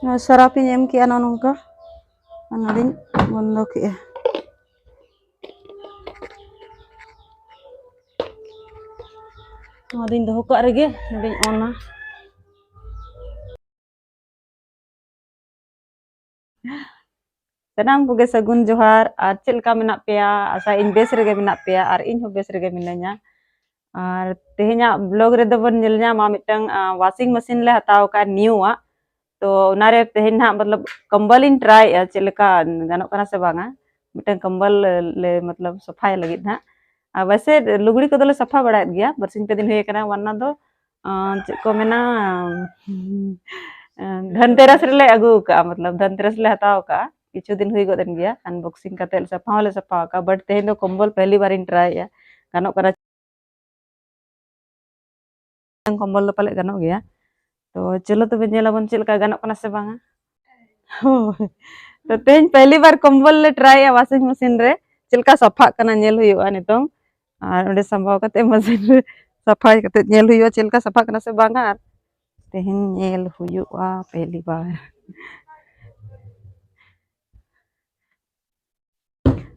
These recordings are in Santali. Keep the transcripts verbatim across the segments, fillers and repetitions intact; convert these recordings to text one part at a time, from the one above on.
ᱱᱚᱣᱟ ᱥᱟᱨᱟᱯ ᱤᱧ ᱮᱢ ᱠᱮᱜᱼᱟ ᱱᱚᱜᱼᱚ ᱱᱚᱝᱠᱟ, ᱟᱨ ᱱᱚᱰᱮᱧ ᱵᱚᱱᱫᱚ ᱠᱮᱜᱼᱟ᱾ ᱱᱚᱣᱟ ᱫᱚᱧ ᱫᱚᱦᱚ ᱠᱟᱜ ᱨᱮᱜᱮ, ᱱᱚᱰᱮᱧ ᱚᱱᱟ᱾ ᱥᱟᱱᱟᱢ ᱠᱚᱜᱮ ᱥᱟᱹᱜᱩᱱ ᱡᱚᱦᱟᱨ᱾ ᱟᱨ ᱪᱮᱫ ᱞᱮᱠᱟ ᱢᱮᱱᱟᱜ ᱯᱮᱭᱟ? ᱟᱥᱟᱭᱟᱹᱧ ᱵᱮᱥ ᱨᱮᱜᱮ ᱢᱮᱱᱟᱜ ᱯᱮᱭᱟ, ᱟᱨ ᱤᱧ ᱦᱚᱸ ᱵᱮᱥ ᱨᱮᱜᱮ ᱢᱤᱱᱟᱹᱧᱟ᱾ ᱟᱨ ᱛᱮᱦᱮᱧᱟᱜ ᱵᱞᱚᱜ ᱨᱮᱫᱚ ᱵᱚᱱ ᱧᱮᱞ ᱧᱟᱢᱟ ᱢᱤᱫᱴᱟᱝ, ᱟ, ᱣᱟᱥᱤᱝ ᱢᱮᱥᱤᱱ ᱞᱮ ᱦᱟᱛᱟᱣ ᱟᱠᱟᱫ, ᱱᱤᱭᱩᱣᱟᱜ᱾ ᱛᱚ ᱚᱱᱟᱨᱮ ᱛᱮᱦᱮᱧ ᱱᱟᱦᱟᱜ ᱢᱚᱛᱞᱚᱵ ᱠᱚᱢᱵᱚᱞ ᱤᱧ ᱴᱨᱟᱭᱮᱜᱼᱟ, ᱪᱮᱫ ᱞᱮᱠᱟ ᱜᱟᱱᱚᱜ ᱠᱟᱱᱟ ᱥᱮ ᱵᱟᱝᱟ᱾ ᱢᱤᱫᱴᱟᱝ ᱠᱚᱢᱵᱚᱞ ᱞᱮ ᱢᱚᱛᱞᱚᱵ ᱥᱟᱯᱷᱟᱭ ᱞᱟᱹᱜᱤᱫ ᱱᱟᱦᱟᱜ᱾ ᱟᱨ ᱣᱮᱥᱮ ᱞᱩᱜᱽᱲᱤ ᱠᱚᱫᱚᱞᱮ ᱥᱟᱯᱷᱟ ᱵᱟᱲᱟᱭᱮᱫ ᱜᱮᱭᱟ, ᱵᱟᱨᱥᱤᱧ ᱯᱮ ᱫᱤᱱ ᱦᱩᱭ ᱟᱠᱟᱱᱟ᱾ ᱚᱱᱟ ᱫᱚ ᱟᱸ, ᱪᱮᱫ ᱠᱚ ᱢᱮᱱᱟ, ᱫᱷᱟᱱᱛᱮᱨᱟᱥ ᱨᱮᱞᱮ ᱟᱹᱜᱩ ᱟᱠᱟᱫᱼᱟ, ᱢᱚᱛᱞᱚᱵ ᱫᱷᱟᱱᱛᱮᱨᱟᱥ ᱞᱮ ᱦᱟᱛᱟᱣ ᱟᱠᱟᱫᱼᱟ᱾ ᱠᱤᱪᱷᱩ ᱫᱤᱱ ᱦᱩᱭ ᱜᱚᱫ ᱮᱱ ᱜᱮᱭᱟ, ᱟᱱᱵᱚᱠᱥᱤᱝ ᱠᱟᱛᱮᱫ ᱥᱟᱯᱷᱟ ᱦᱚᱸᱞᱮ ᱥᱟᱯᱷᱟ ᱟᱠᱟᱫᱼᱟ, ᱵᱟᱴ ᱛᱮᱦᱮᱧ ᱫᱚ ᱠᱚᱢᱵᱚᱞ ᱯᱮᱦᱞᱤ ᱵᱟᱨᱤᱧ ᱴᱨᱟᱭᱮᱫᱼᱟ, ᱜᱟᱱᱚᱜ ᱠᱟᱱᱟ᱾ ᱠᱚᱢᱵᱚᱞ ᱫᱚ ᱯᱟᱞᱮᱫ ᱜᱟᱱᱚᱜ ᱜᱮᱭᱟ᱾ ᱛᱚ ᱪᱚᱞᱚ ᱛᱚᱵᱮ ᱧᱮᱞ ᱟᱵᱚᱱ ᱪᱮᱫ ᱞᱮᱠᱟ ᱜᱟᱱᱚᱜ ᱠᱟᱱᱟ ᱥᱮ ᱵᱟᱝᱟ᱾ ᱦᱳᱭ᱾ ᱛᱚ ᱛᱮᱦᱮᱧ ᱯᱮᱦᱞᱤ ᱵᱟᱨ ᱠᱚᱢᱵᱚᱞ ᱞᱮ ᱴᱨᱟᱭᱮᱫᱼᱟ ᱣᱟᱥᱤᱝ ᱢᱮᱥᱤᱱ ᱨᱮ, ᱪᱮᱫ ᱞᱮᱠᱟ ᱥᱟᱯᱷᱟᱜ ᱠᱟᱱᱟ ᱧᱮᱞ ᱦᱩᱭᱩᱜᱼᱟ ᱱᱤᱛᱚᱝ᱾ ᱟᱨ ᱚᱸᱰᱮ ᱥᱟᱢᱵᱟᱣ ᱠᱟᱛᱮ ᱢᱮᱥᱤᱱ ᱨᱮ ᱥᱟᱯᱷᱟ ᱠᱟᱛᱮ ᱧᱮᱞ ᱦᱩᱭᱩᱜᱼᱟ ᱪᱮᱫ ᱞᱮᱠᱟ ᱥᱟᱯᱷᱟᱜ ᱠᱟᱱᱟ ᱥᱮ ᱵᱟᱝᱟ᱾ ᱟᱨ ᱛᱮᱦᱮᱧ ᱧᱮᱞ ᱦᱩᱭᱩᱜᱼᱟ ᱯᱮᱦᱞᱤ ᱵᱟᱨ᱾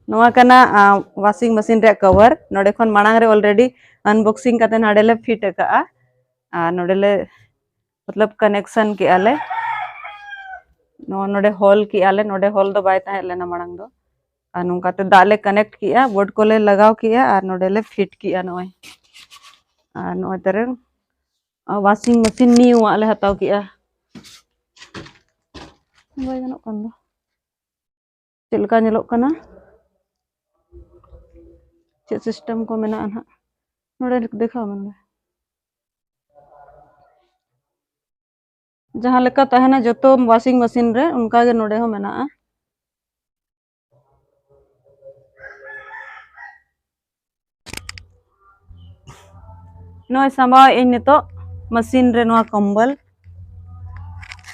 ᱱᱚᱣᱟ ᱠᱟᱱᱟ, ᱟ, ᱣᱟᱥᱤᱝ ᱢᱮᱥᱤᱱ ᱨᱮᱭᱟᱜ ᱠᱚᱵᱷᱟᱨ᱾ ᱱᱚᱰᱮ ᱠᱷᱚᱱ ᱢᱟᱲᱟᱝ ᱨᱮ ᱚᱞᱨᱮᱰᱤ ᱟᱱᱵᱚᱠᱥᱤᱝ ᱠᱟᱛᱮ ᱱᱟᱰᱮ ᱞᱮ ᱯᱷᱤᱴ ᱟᱠᱟᱜᱼᱟ᱾ ᱟᱨ ᱱᱚᱰᱮ ᱞᱮ ᱢᱚᱛᱞᱚᱵ ᱠᱟᱱᱮᱠᱥᱚᱱ ᱠᱮᱜᱼᱟ ᱞᱮ᱾ ᱱᱚᱣᱟ ᱱᱚᱰᱮ ᱦᱳᱞ ᱠᱮᱜᱼᱟ ᱞᱮ, ᱱᱚᱰᱮ ᱦᱳᱞ ᱫᱚ ᱵᱟᱭ ᱛᱟᱦᱮᱸ ᱞᱮᱱᱟ ᱢᱟᱲᱟᱝ ᱫᱚ᱾ ᱟᱨ ᱱᱚᱝᱠᱟᱛᱮ ᱫᱟᱜ ᱞᱮ ᱠᱟᱱᱮᱠᱴ ᱠᱮᱜᱼᱟ, ᱵᱳᱨᱰ ᱠᱚᱞᱮ ᱞᱟᱜᱟᱣ ᱠᱮᱜᱼᱟ ᱟᱨ ᱱᱚᱰᱮ ᱞᱮ ᱯᱷᱤᱴ ᱠᱮᱜᱼᱟ ᱱᱚᱜᱼᱚᱭ᱾ ᱟᱨ ᱱᱚᱜᱼᱚᱭ ᱛᱟᱨᱮ ᱣᱟᱥᱤᱝ ᱢᱮᱥᱤᱱ ᱱᱤᱭᱩᱣᱟᱜ ᱞᱮ ᱦᱟᱛᱟᱣ ᱠᱮᱜᱼᱟ᱾ ᱵᱟᱭ ᱜᱟᱱᱚᱜ ᱠᱟᱱ ᱫᱚ᱾ ᱪᱮᱫ ᱞᱮᱠᱟ ᱧᱮᱞᱚᱜ ᱠᱟᱱᱟ? ᱪᱮᱫ ᱥᱤᱥᱴᱮᱢ ᱠᱚ ᱢᱮᱱᱟᱜᱼᱟ ᱱᱟᱦᱟᱜ? ᱱᱚᱰᱮ ᱫᱮᱠᱷᱟᱣ ᱢᱮ ᱱᱚᱰᱮ᱾ ᱡᱟᱦᱟᱸ ᱞᱮᱠᱟ ᱛᱟᱦᱮᱱᱟ ᱡᱚᱛᱚ ᱣᱟᱥᱤᱝ ᱢᱮᱥᱤᱱ ᱨᱮ, ᱚᱱᱠᱟ ᱜᱮ ᱱᱚᱰᱮ ᱦᱚᱸ ᱢᱮᱱᱟᱜᱼᱟ᱾ ᱱᱚᱜᱼᱚᱭ ᱥᱟᱢᱵᱟᱣᱮᱫ ᱟᱹᱧ ᱱᱤᱛᱚᱜ ᱢᱮᱥᱤᱱ ᱨᱮ ᱱᱚᱣᱟ ᱠᱚᱢᱵᱚᱞ᱾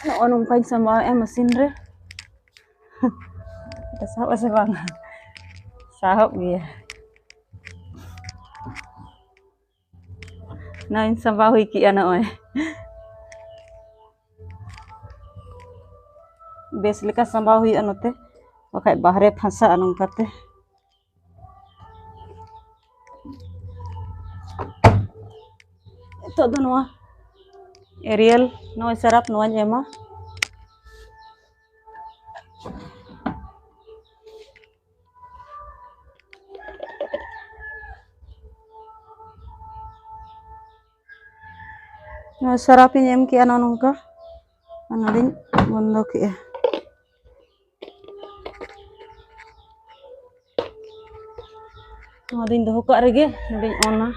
ᱱᱚᱜᱼᱚ ᱱᱚᱝᱠᱟᱧ ᱥᱟᱢᱵᱟᱣᱮᱫᱼᱟ ᱢᱮᱥᱤᱱ ᱨᱮ᱾ ᱥᱟᱦᱚᱵ ᱟᱥᱮ ᱵᱟᱝ? ᱥᱟᱦᱚᱵ ᱜᱮᱭᱟ᱾ ᱱᱚᱜᱼᱚᱭ ᱥᱟᱢᱵᱟᱣ ᱦᱩᱭ ᱠᱮᱜᱼᱟ ᱱᱚᱜᱼᱚᱭ᱾ ᱵᱮᱥ ᱞᱮᱠᱟ ᱥᱟᱢᱵᱟᱣ ᱦᱩᱭᱩᱜᱼᱟ ᱱᱚᱛᱮ, ᱵᱟᱠᱷᱟᱡ ᱵᱟᱦᱨᱮ ᱯᱷᱟᱥᱟᱜᱼᱟ ᱱᱚᱝᱠᱟᱛᱮ᱾ ᱱᱤᱛᱚᱜ ᱫᱚ ᱱᱚᱣᱟ ᱮᱨᱤᱭᱮᱞ, ᱱᱚᱜᱼᱚᱭ ᱥᱟᱨᱟᱯ, ᱱᱚᱣᱟᱧ ᱮᱢᱟ᱾ ᱱᱚᱣᱟ ᱥᱟᱨᱟᱯ ᱤᱧ ᱮᱢ ᱠᱮᱜᱼᱟ ᱱᱚᱜᱼᱚ ᱱᱚᱝᱠᱟ, ᱚᱱᱟᱞᱤᱧ ᱵᱚᱱᱫᱚ ᱠᱮᱜᱼᱟ᱾ ᱱᱚᱣᱟ ᱫᱚᱧ ᱫᱚᱦᱚ ᱠᱟᱜ ᱨᱮᱜᱮ, ᱱᱚᱰᱮᱧ ᱚᱱᱟ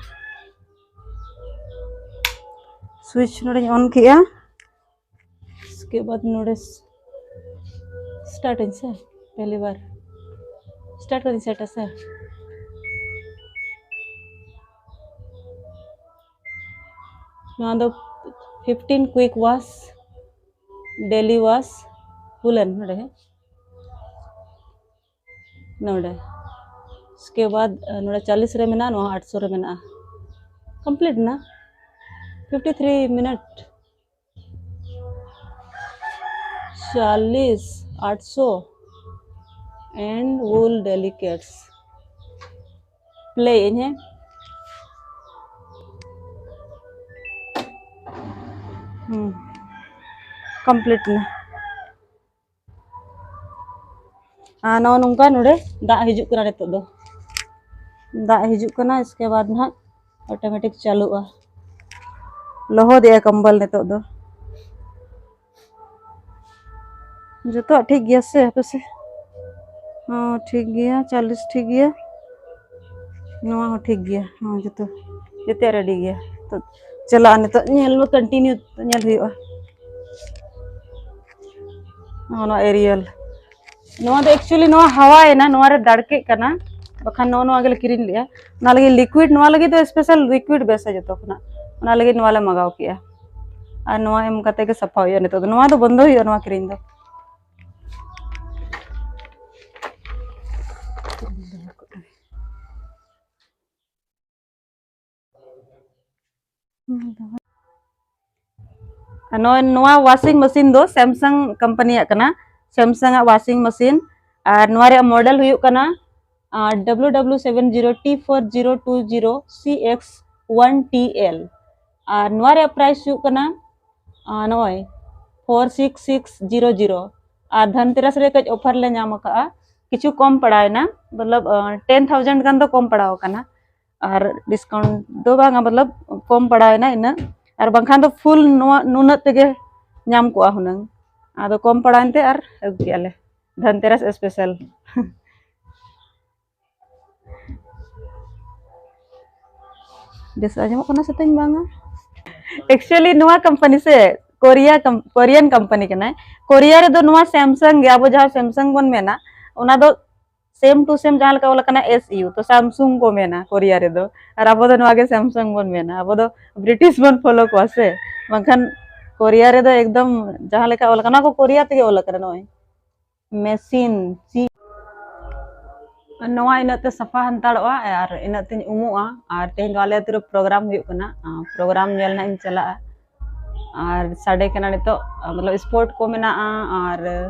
ᱥᱩᱭᱤᱪ, ᱱᱚᱰᱮᱧ ᱚᱱ ᱠᱮᱜᱼᱟ᱾ उसके बाद ᱱᱚᱰᱮ ᱥᱴᱟᱨᱴ ᱟᱹᱧ ᱥᱮ, ᱯᱮᱦᱞᱤ ᱵᱟᱨ ᱥᱴᱟᱨᱴ ᱠᱟᱛᱮᱧ ᱥᱮᱴᱟ ᱥᱮ᱾ ᱱᱚᱣᱟ ᱫᱚ fifteen quick wash, daily wash, ᱦᱩᱞᱮᱱ ᱱᱚᱰᱮ, ᱱᱚᱰᱮ᱾ उसके बाद ᱱᱚᱰᱮ ᱪᱟᱞᱤᱥ ᱨᱮ ᱢᱮᱱᱟᱜᱼᱟ, ᱱᱚᱣᱟ ᱟᱴᱥᱚ ᱨᱮ ᱢᱮᱱᱟᱜᱼᱟ᱾ ᱠᱚᱢᱯᱞᱤᱴ ᱮᱱᱟ᱾ Fifty three minute. ᱪᱟᱞᱤᱥ, ᱟᱴᱥᱚ and wool delicates᱾ ᱯᱞᱮ ᱟᱹᱧ, ᱦᱮᱸ᱾ ᱦᱩᱸ, ᱠᱚᱢᱯᱞᱤᱴ ᱮᱱᱟ᱾ ᱟᱨ ᱱᱚᱜᱼᱚ ᱱᱚᱝᱠᱟ ᱱᱚᱰᱮ ᱫᱟᱜ ᱦᱤᱡᱩᱜ ᱠᱟᱱᱟ ᱱᱤᱛᱚᱜ ᱫᱚ᱾ ᱫᱟᱜ ᱦᱤᱡᱩᱜ ᱠᱟᱱᱟ, ᱤᱥᱠᱮ ᱵᱟᱫ ᱱᱟᱦᱟᱜ ᱚᱴᱳᱢᱮᱴᱤᱠ ᱪᱟᱹᱞᱩᱜᱼᱟ᱾ ᱞᱚᱦᱚᱫᱮᱜᱼᱟ ᱠᱚᱢᱵᱚᱞ ᱱᱤᱛᱚᱜ ᱫᱚ᱾ ᱡᱚᱛᱚᱣᱟᱜ ᱴᱷᱤᱠ ᱜᱮᱭᱟ ᱥᱮ? ᱦᱟᱯᱮ ᱥᱮ᱾ ᱦᱚᱸ, ᱴᱷᱤᱠ ᱜᱮᱭᱟ, ᱪᱟᱞᱤᱥ ᱴᱷᱤᱠ ᱜᱮᱭᱟ᱾ ᱱᱚᱣᱟ ᱦᱚᱸ ᱴᱷᱤᱠ ᱜᱮᱭᱟ᱾ ᱦᱚᱸ, ᱡᱚᱛᱚ, ᱡᱚᱛᱚᱣᱟᱜ ᱨᱮᱰᱤ ᱜᱮᱭᱟ᱾ ᱛᱚ, ᱪᱟᱞᱟᱜᱼᱟ ᱱᱤᱛᱚᱜ ᱧᱮᱞ ᱢᱟ, ᱠᱚᱱᱴᱤᱱᱤᱭᱩ ᱧᱮᱞ ᱦᱩᱭᱩᱜᱼᱟ᱾ ᱱᱚᱜᱼᱚ ᱱᱚᱣᱟ ᱮᱨᱤᱭᱮᱞ᱾ ᱱᱚᱣᱟ ᱫᱚ actually ᱱᱚᱣᱟ ᱦᱟᱣᱟ ᱮᱱᱟ, ᱱᱚᱣᱟ ᱨᱮ ᱫᱟᱲᱠᱮᱜ ᱠᱟᱱᱟ, ᱵᱟᱠᱷᱟᱱ ᱱᱚᱜᱼᱚ ᱱᱚᱣᱟ ᱜᱮᱞᱮ ᱠᱤᱨᱤᱧ ᱞᱮᱜᱼᱟ᱾ ᱚᱱᱟ ᱞᱟᱹᱜᱤᱫ ᱞᱤᱠᱩᱭᱤᱰ, ᱱᱚᱣᱟ ᱞᱟᱹᱜᱤᱫ ᱫᱚ ᱥᱯᱮᱥᱟᱞ ᱞᱤᱠᱩᱭᱤᱰ ᱵᱮᱥᱟ ᱡᱚᱛᱚ ᱠᱷᱚᱱᱟᱜ, ᱚᱱᱟ ᱞᱟᱹᱜᱤᱫ ᱱᱚᱣᱟ ᱞᱮ ᱢᱟᱜᱟᱣ ᱠᱮᱜᱼᱟ᱾ ᱟᱨ ᱱᱚᱣᱟ ᱮᱢ ᱠᱟᱛᱮ ᱜᱮ ᱥᱟᱯᱷᱟ ᱦᱩᱭᱩᱜᱼᱟ ᱱᱤᱛᱚᱜ ᱫᱚ᱾ ᱱᱚᱣᱟ ᱫᱚ ᱵᱚᱱᱫᱚ ᱦᱩᱭᱩᱜᱼᱟ, ᱱᱚᱣᱟ ᱠᱤᱨᱤᱧ ᱫᱚ᱾ ᱟᱨ ᱱᱚᱜᱼᱚᱭ ᱱᱚᱣᱟ ᱣᱟᱥᱤᱝ ᱢᱮᱥᱤᱱ ᱫᱚ ᱥᱮᱢᱥᱟᱝ ᱠᱳᱢᱯᱟᱱᱤᱭᱟᱜ ᱠᱟᱱᱟ᱾ Samsung ᱟᱜ washing machine, ᱟᱨ ᱱᱚᱣᱟ ᱨᱮᱭᱟᱜ model ᱦᱩᱭᱩᱜ ᱠᱟᱱᱟ W W seven zero T four zero two zero C X one T L, ᱟᱨ ᱱᱚᱣᱟ ᱨᱮᱭᱟᱜ price ᱦᱩᱭᱩᱜ ᱠᱟᱱᱟ ᱟᱨ ᱱᱚᱜᱼᱚᱭ four six six zero zero᱾ ᱟᱨ ᱫᱷᱟᱱᱛᱮᱨᱟᱥ ᱨᱮ ᱠᱟᱹᱡ offer ᱞᱮ ᱧᱟᱢ ᱟᱠᱟᱫᱼᱟ, ᱠᱤᱪᱷᱩ ᱠᱚᱢ ᱯᱟᱲᱟᱣᱮᱱᱟ, ᱢᱚᱛᱞᱚᱵ ten thousand ᱜᱟᱱ ᱫᱚ ᱠᱚᱢ ᱯᱟᱲᱟᱣ ᱟᱠᱟᱱᱟ᱾ ᱟᱨ discount ᱫᱚ ᱵᱟᱝᱟ, ᱢᱚᱛᱞᱚᱵ ᱠᱚᱢ ᱯᱟᱲᱟᱣᱮᱱᱟ ᱤᱱᱟᱹᱜ, ᱟᱨ ᱵᱟᱝᱠᱷᱟᱱ ᱫᱚ full ᱱᱚᱣᱟ ᱱᱩᱱᱟᱹᱜ ᱛᱮᱜᱮ ᱧᱟᱢ ᱠᱚᱜᱼᱟ ᱦᱩᱱᱟᱹᱝ᱾ ᱟᱫᱚ ᱠᱚᱢ ᱯᱟᱲᱟᱣᱮᱱ ᱛᱮ ᱟᱨ ᱟᱹᱜᱩ ᱠᱮᱜᱼᱟ ᱞᱮ ᱫᱷᱟᱱᱛᱮᱨᱟᱥ special᱾ ᱵᱮᱥ ᱟᱸᱡᱚᱢᱚᱜ ᱠᱟᱱᱟ ᱥᱮ ᱛᱤᱧ ᱵᱟᱝᱟ? Actually ᱱᱚᱣᱟ company ᱥᱮ ᱠᱳᱨᱤᱭᱟ, ᱠᱳᱨᱤᱭᱟᱱ company ᱠᱟᱱᱟᱭ᱾ ᱠᱳᱨᱤᱭᱟ ᱨᱮᱫᱚ ᱱᱚᱣᱟ Samsung ᱜᱮ, ᱟᱵᱚ ᱡᱟᱦᱟᱸ Samsung ᱵᱚᱱ ᱢᱮᱱᱟ, ᱚᱱᱟ ᱫᱚ same to same ᱡᱟᱦᱟᱸ ᱞᱮᱠᱟ ᱚᱞ ᱟᱠᱟᱱᱟ S U, ᱛᱚ Samsung ᱠᱚ ᱢᱮᱱᱟ ᱠᱳᱨᱤᱭᱟ ᱨᱮᱫᱚ, ᱟᱨ ᱟᱵᱚ ᱫᱚ ᱱᱚᱣᱟ ᱜᱮ Samsung ᱵᱚᱱ ᱢᱮᱱᱟ᱾ ᱟᱵᱚ ᱫᱚ British ᱵᱚᱱ follow ᱠᱚᱣᱟ ᱥᱮ, ᱵᱟᱝᱠᱷᱟᱱ ᱠᱳᱨᱤᱭᱟ ᱨᱮᱫᱚ ᱮᱠᱫᱚᱢ ᱡᱟᱦᱟᱸ ᱞᱮᱠᱟ ᱚᱞ ᱟᱠᱟᱱᱟ, ᱚᱱᱟ ᱠᱚ ᱠᱳᱨᱤᱭᱟ ᱛᱮᱜᱮ ᱚᱞ ᱟᱠᱟᱱᱟ᱾ ᱱᱚᱜᱼᱚᱭ machine ᱪᱮᱫ ᱱᱚᱣᱟ ᱤᱱᱟᱹᱜ ᱛᱮ ᱥᱟᱯᱷᱟ ᱦᱟᱱᱛᱟᱲᱚᱜᱼᱟ ᱟᱨ ᱤᱱᱟᱹᱜ ᱛᱤᱧ ᱩᱢᱩᱜᱼᱟ᱾ ᱟᱨ ᱛᱮᱦᱮᱧ ᱫᱚ ᱟᱞᱮ ᱟᱹᱛᱩ ᱨᱮ program ᱦᱩᱭᱩᱜ ᱠᱟᱱᱟ, ᱟᱨ program ᱧᱮᱞ ᱱᱟᱜ ᱤᱧ ᱪᱟᱞᱟᱜᱼᱟ᱾ ᱟᱨ ᱥᱟᱰᱮ ᱠᱟᱱᱟ ᱱᱤᱛᱚᱜ, ᱢᱚᱛᱞᱚᱵ sport ᱠᱚ ᱢᱮᱱᱟᱜᱼᱟ ᱟᱨ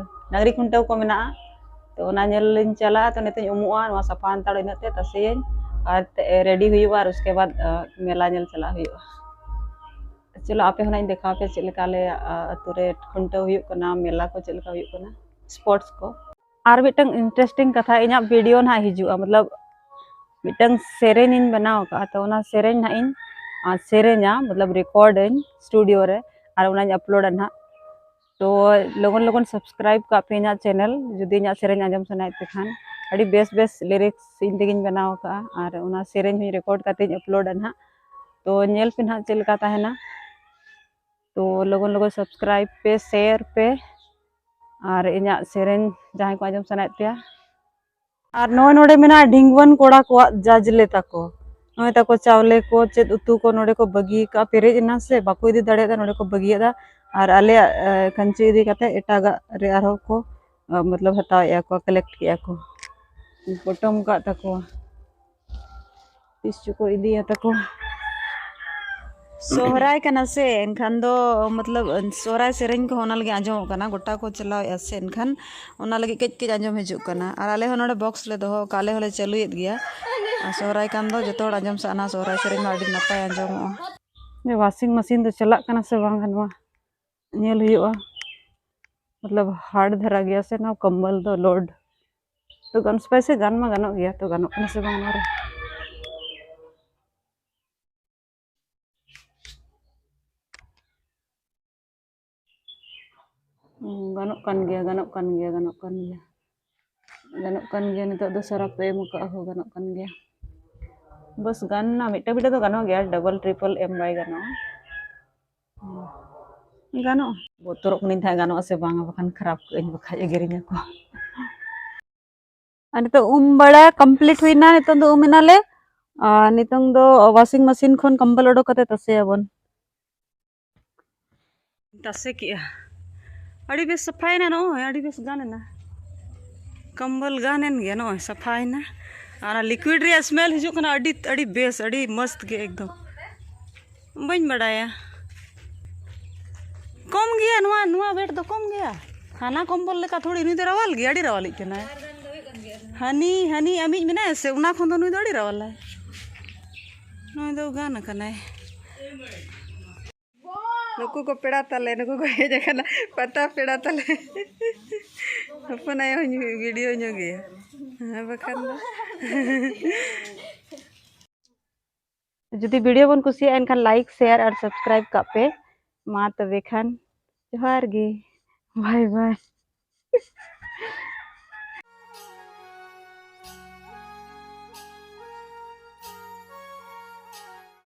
ᱰᱟᱝᱨᱤ ᱠᱷᱩᱱᱴᱟᱹᱣ ᱠᱚ ᱢᱮᱱᱟᱜᱼᱟ᱾ ᱛᱚ ᱚᱱᱟ ᱧᱮᱞ ᱞᱤᱧ ᱪᱟᱞᱟᱜᱼᱟ᱾ ᱛᱚ ᱱᱤᱛᱚᱜ ᱤᱧ ᱩᱢᱩᱜᱼᱟ, ᱱᱚᱣᱟ ᱥᱟᱯᱷᱟ ᱦᱟᱱᱛᱟᱲ ᱤᱱᱟᱹᱜ ᱛᱮ ᱛᱟᱥᱮᱭᱟᱹᱧ ᱟᱨ ready ᱦᱩᱭᱩᱜᱼᱟ, ᱟᱨ ᱩᱥᱠᱮ ᱵᱟᱫ ᱢᱮᱞᱟ ᱧᱮᱞ ᱪᱟᱞᱟᱜ ᱦᱩᱭᱩᱜᱼᱟ᱾ ᱪᱚᱞᱚ ᱟᱯᱮ ᱦᱚᱸ ᱱᱟᱜ ᱤᱧ ᱫᱮᱠᱷᱟᱣ ᱯᱮ ᱪᱮᱫ ᱞᱮᱠᱟ ᱟᱞᱮ ᱟᱹᱛᱩ ᱨᱮ ᱠᱷᱩᱱᱴᱟᱹᱣ ᱦᱩᱭᱩᱜ ᱠᱟᱱᱟ, ᱢᱮᱞᱟ ᱠᱚ ᱪᱮᱫ ᱞᱮᱠᱟ ᱦᱩᱭᱩᱜ ᱠᱟᱱᱟ, sports ᱠᱚ᱾ ᱟᱨ ᱢᱤᱫᱴᱟᱝ interesting ᱠᱟᱛᱷᱟ, ᱤᱧᱟᱹᱜ video ᱱᱟᱜ ᱦᱤᱡᱩᱜᱼᱟ, ᱢᱚᱛᱞᱚᱵ ᱢᱤᱫᱴᱟᱝ ᱥᱮᱨᱮᱧ ᱤᱧ ᱵᱮᱱᱟᱣ ᱟᱠᱟᱫᱼᱟ, ᱛᱚ ᱚᱱᱟ ᱥᱮᱨᱮᱧ ᱱᱟᱜ ᱤᱧ ᱥᱮᱨᱮᱧᱟ, ᱢᱚᱛᱞᱚᱵ record ᱟᱹᱧ studio ᱨᱮ, ᱟᱨ ᱚᱱᱟᱧ upload ᱟ ᱱᱟᱜ᱾ ᱛᱚ ᱞᱚᱜᱚᱱ ᱞᱚᱜᱚᱱ subscribe ᱠᱟᱜ ᱯᱮ ᱤᱧᱟᱹᱜ channel, ᱡᱩᱫᱤ ᱤᱧᱟᱹᱜ ᱥᱮᱨᱮᱧ ᱟᱸᱡᱚᱢ ᱥᱟᱱᱟᱭᱮᱫ ᱯᱮ ᱠᱷᱟᱱ᱾ ᱟᱹᱰᱤ ᱵᱮᱥ ᱵᱮᱥ lyrics ᱤᱧ ᱛᱮᱜᱮᱧ ᱵᱮᱱᱟᱣ ᱟᱠᱟᱫᱼᱟ, ᱟᱨ ᱚᱱᱟ ᱥᱮᱨᱮᱧ ᱦᱚᱸᱧ record ᱠᱟᱛᱮᱧ upload ᱟ ᱱᱟᱜ᱾ ᱛᱚ ᱧᱮᱞ ᱯᱮ ᱱᱟᱜ ᱪᱮᱫ ᱞᱮᱠᱟ ᱛᱟᱦᱮᱱᱟ᱾ ᱛᱚ ᱞᱚᱜᱚᱱ ᱞᱚᱜᱚᱱ subscribe ᱯᱮ, share ᱯᱮ, ᱟᱨ ᱤᱧᱟᱹᱜ ᱥᱮᱨᱮᱧ ᱡᱟᱦᱟᱸᱭ ᱠᱚ ᱟᱸᱡᱚᱢ ᱥᱟᱱᱟᱭᱮᱫ ᱯᱮᱭᱟ᱾ ᱟᱨ ᱱᱚᱜᱼᱚᱭ ᱱᱚᱰᱮ ᱢᱮᱱᱟᱜᱼᱟ ᱰᱷᱤᱝᱜᱩᱣᱟᱹᱱ ᱠᱚᱲᱟ ᱠᱚᱣᱟᱜ ᱡᱟᱡᱽᱞᱮ ᱛᱟᱠᱚ᱾ ᱱᱚᱜᱼᱚᱭ ᱛᱟᱠᱚ ᱪᱟᱣᱞᱮ ᱠᱚ, ᱪᱮᱫ ᱩᱛᱩ ᱠᱚ ᱱᱚᱰᱮ ᱠᱚ ᱵᱟᱹᱜᱤ ᱟᱠᱟᱫᱼᱟ, ᱯᱮᱨᱮᱡ ᱮᱱᱟ ᱥᱮ ᱵᱟᱠᱚ ᱤᱫᱤ ᱫᱟᱲᱮᱭᱟᱫᱟ, ᱱᱚᱰᱮ ᱠᱚ ᱵᱟᱹᱜᱤᱭᱟᱫᱟ᱾ ᱟᱨ ᱟᱞᱮᱭᱟᱜ ᱠᱷᱟᱹᱧᱪᱤ ᱤᱫᱤ ᱠᱟᱛᱮ ᱮᱴᱟᱜᱟᱜ ᱨᱮ ᱟᱨᱦᱚᱸ ᱠᱚ ᱢᱚᱛᱞᱚᱵ ᱦᱟᱛᱟᱣᱮᱫᱼᱟ ᱠᱚ, collect ᱠᱮᱫᱼᱟ ᱠᱚ, ᱯᱚᱴᱚᱢ ᱟᱠᱟᱫ ᱛᱟᱠᱚᱣᱟ᱾ ᱛᱤᱥ ᱪᱚᱠᱚ ᱤᱫᱤᱭᱟ ᱛᱟᱠᱚ᱾ ᱥᱚᱦᱨᱟᱭ ᱠᱟᱱᱟ ᱥᱮ, ᱮᱱᱠᱷᱟᱱ ᱫᱚ ᱢᱚᱛᱞᱚᱵ ᱥᱚᱦᱨᱟᱭ ᱥᱮᱨᱮᱧ ᱠᱚᱦᱚᱸ ᱚᱱᱟ ᱞᱟᱹᱜᱤᱫ ᱟᱸᱡᱚᱢᱚᱜ ᱠᱟᱱᱟ, ᱜᱚᱴᱟ ᱠᱚ ᱪᱟᱞᱟᱣᱮᱫᱼᱟ ᱥᱮ, ᱮᱱᱠᱷᱟᱱ ᱚᱱᱟ ᱞᱟᱹᱜᱤᱫ ᱠᱟᱹᱡ ᱠᱟᱹᱡ ᱟᱸᱡᱚᱢ ᱦᱤᱡᱩᱜ ᱠᱟᱱᱟ᱾ ᱟᱨ ᱟᱞᱮ ᱦᱚᱸ ᱱᱚᱰᱮ ᱵᱚᱠᱥ ᱞᱮ ᱫᱚᱦᱚ ᱟᱠᱟᱫᱼᱟ, ᱟᱞᱮ ᱦᱚᱸᱞᱮ ᱪᱟᱹᱞᱩᱭᱮᱫ ᱜᱮᱭᱟ᱾ ᱟᱨ ᱥᱚᱦᱨᱟᱭ ᱠᱟᱱ ᱫᱚ ᱡᱚᱛᱚ ᱦᱚᱲ ᱟᱸᱡᱚᱢ ᱥᱟᱱᱟ, ᱥᱚᱦᱨᱟᱭ ᱥᱮᱨᱮᱧ ᱢᱟ ᱟᱹᱰᱤ ᱱᱟᱯᱟᱭ ᱟᱸᱡᱚᱢᱚᱜᱼᱟ᱾ ᱡᱮ ᱣᱟᱥᱤᱝ ᱢᱮᱥᱤᱱ ᱫᱚ ᱪᱟᱞᱟᱜ ᱠᱟᱱᱟ ᱥᱮ ᱵᱟᱝ ᱱᱚᱣᱟ ᱧᱮᱞ ᱦᱩᱭᱩᱜᱼᱟ, ᱢᱚᱛᱞᱚᱵ ᱦᱟᱨᱰ ᱫᱷᱟᱨᱟ ᱜᱮᱭᱟ ᱥᱮ ᱱᱚᱣᱟ ᱠᱚᱢᱵᱚᱞ ᱫᱚ ᱞᱳᱰ᱾ ᱛᱚ ᱜᱟᱱ ᱥᱯᱟᱭᱥᱤ ᱜᱟᱱ ᱢᱟ ᱜᱟᱱᱚᱜ ᱜᱮᱭᱟ, ᱛᱚ ᱜᱟᱱᱚᱜ ᱠᱟᱱᱟ ᱥᱮ ᱵᱟᱝ ᱱᱚᱣᱟ ᱨᱮ? ᱦᱩᱸ, ᱜᱟᱱᱚᱜ ᱠᱟᱱ ᱜᱮᱭᱟ, ᱜᱟᱱᱚᱜ ᱠᱟᱱ ᱜᱮᱭᱟ, ᱜᱟᱱᱚᱜ ᱠᱟᱱ ᱜᱮᱭᱟ᱾ ᱜᱟᱱᱚᱜ ᱠᱟᱱ ᱜᱮᱭᱟ, ᱱᱤᱛᱚᱜ ᱫᱚ ᱥᱟᱨᱟᱯ ᱯᱮ ᱮᱢ ᱟᱠᱟᱫᱼᱟ, ᱦᱚᱸ ᱜᱟᱱᱚᱜ ᱠᱟᱱ ᱜᱮᱭᱟ᱾ ᱵᱟᱥ ᱜᱟᱱ ᱱᱟ, ᱢᱤᱫᱴᱟᱝ ᱵᱤᱰᱟᱹ ᱫᱚ ᱜᱟᱱᱚᱜ ᱜᱮᱭᱟ, ᱰᱚᱵᱚᱞ ᱴᱨᱤᱯᱚᱞ ᱮᱢ ᱵᱟᱭ ᱜᱟᱱᱚᱜᱼᱟ᱾ ᱜᱟᱱᱚᱜᱼᱟ᱾ ᱵᱚᱛᱚᱨᱚᱜ ᱠᱟᱹᱱᱟᱹᱧ ᱛᱟᱦᱮᱸᱫ ᱜᱟᱱᱚᱜᱼᱟ ᱥᱮ ᱵᱟᱝᱟ, ᱵᱟᱠᱷᱟᱱ ᱠᱷᱟᱨᱟᱯ ᱠᱟᱜ ᱟᱹᱧ, ᱵᱟᱠᱷᱟᱡ ᱮᱜᱮᱨᱤᱧᱟ ᱠᱚ᱾ ᱟᱨ ᱱᱤᱛᱚᱜ ᱩᱢ ᱵᱟᱲᱟ ᱠᱚᱢᱯᱞᱤᱴ ᱦᱩᱭᱱᱟ, ᱱᱤᱛᱚᱜ ᱫᱚ ᱩᱢ ᱮᱱᱟᱞᱮ᱾ ᱟᱨ ᱱᱤᱛᱚᱝ ᱫᱚ ᱣᱟᱥᱤᱝ ᱢᱮᱥᱤᱱ ᱠᱷᱚᱱ ᱠᱚᱢᱵᱚᱞ ᱚᱰᱚᱠ ᱠᱟᱛᱮ ᱛᱟᱥᱮᱭᱟᱵᱚᱱ᱾ ᱛᱟᱥᱮ ᱠᱮᱜᱼᱟ᱾ ᱟᱹᱰᱤ ᱵᱮᱥ ᱥᱟᱯᱷᱟᱭᱮᱱᱟ ᱱᱚᱜᱼᱚᱭ, ᱟᱹᱰᱤ ᱵᱮᱥ ᱜᱟᱱ ᱮᱱᱟ᱾ ᱠᱚᱢᱵᱚᱞ ᱜᱟᱱ ᱮᱱ ᱜᱮᱭᱟ, ᱱᱚᱜᱼᱚᱭ ᱥᱟᱯᱷᱟᱭᱮᱱᱟ᱾ ᱟᱨ ᱚᱱᱟ ᱞᱤᱠᱩᱭᱤᱰ ᱨᱮᱭᱟᱜ ᱥᱢᱮᱞ ᱦᱤᱡᱩᱜ ᱠᱟᱱᱟ, ᱟᱹᱰᱤ, ᱟᱹᱰᱤ ᱵᱮᱥ, ᱟᱹᱰᱤ ᱢᱚᱥᱛ ᱜᱮ ᱮᱠᱫᱚᱢ᱾ ᱵᱟᱹᱧ ᱵᱟᱰᱟᱭᱟ᱾ ᱠᱚᱢ ᱜᱮᱭᱟ ᱱᱚᱣᱟ, ᱱᱚᱣᱟ ᱣᱮᱴ ᱫᱚ ᱠᱚᱢ ᱜᱮᱭᱟ᱾ ᱦᱟᱱᱟ ᱠᱚᱢᱵᱚᱞ ᱞᱮᱠᱟ ᱛᱷᱚᱲᱤ, ᱱᱩᱭ ᱫᱚ ᱨᱟᱣᱟᱞ ᱜᱮᱭᱟ, ᱟᱹᱰᱤ ᱨᱟᱣᱟᱞᱤᱡ ᱠᱟᱱᱟᱭ᱾ ᱦᱟᱹᱱᱤ, ᱦᱟᱹᱱᱤ ᱟᱢᱤᱡ ᱢᱮᱱᱟᱭᱟ ᱥᱮ, ᱚᱱᱟ ᱠᱷᱚᱱ ᱫᱚ ᱱᱩᱭ ᱫᱚ ᱟᱹᱰᱤ ᱨᱟᱣᱟᱞᱟᱭ᱾ ᱱᱩᱭ ᱫᱚ ᱜᱟᱱ ᱟᱠᱟᱱᱟᱭ᱾ ᱱᱩᱠᱩ ᱠᱚ ᱯᱮᱲᱟ ᱛᱟᱞᱮ, ᱱᱩᱠᱩ ᱠᱚ ᱦᱮᱡ ᱟᱠᱟᱱᱟ ᱯᱟᱛᱟ ᱯᱮᱲᱟ ᱛᱟᱞᱮ᱾ ᱦᱚᱯᱚᱱ ᱟᱭᱳ ᱦᱚᱸᱧ ᱵᱷᱤᱰᱤᱭᱳ ᱧᱚᱜᱮᱭᱟ, ᱦᱮᱸ ᱵᱟᱠᱷᱟᱱ ᱫᱚ᱾ ᱡᱩᱫᱤ ᱵᱷᱤᱰᱤᱭᱳ ᱵᱚᱱ ᱠᱩᱥᱤᱭᱟᱜᱼᱟ, ᱮᱱᱠᱷᱟᱱ ᱞᱟᱭᱤᱠ, ᱥᱮᱭᱟᱨ ᱟᱨ ᱥᱟᱵᱥᱠᱨᱟᱭᱤᱵ ᱠᱟᱜ ᱯᱮ᱾ ᱢᱟ ᱛᱚᱵᱮ ᱠᱷᱟᱱ ᱡᱚᱦᱟᱨ ᱜᱮ, ᱵᱟᱭ ᱵᱟᱭ᱾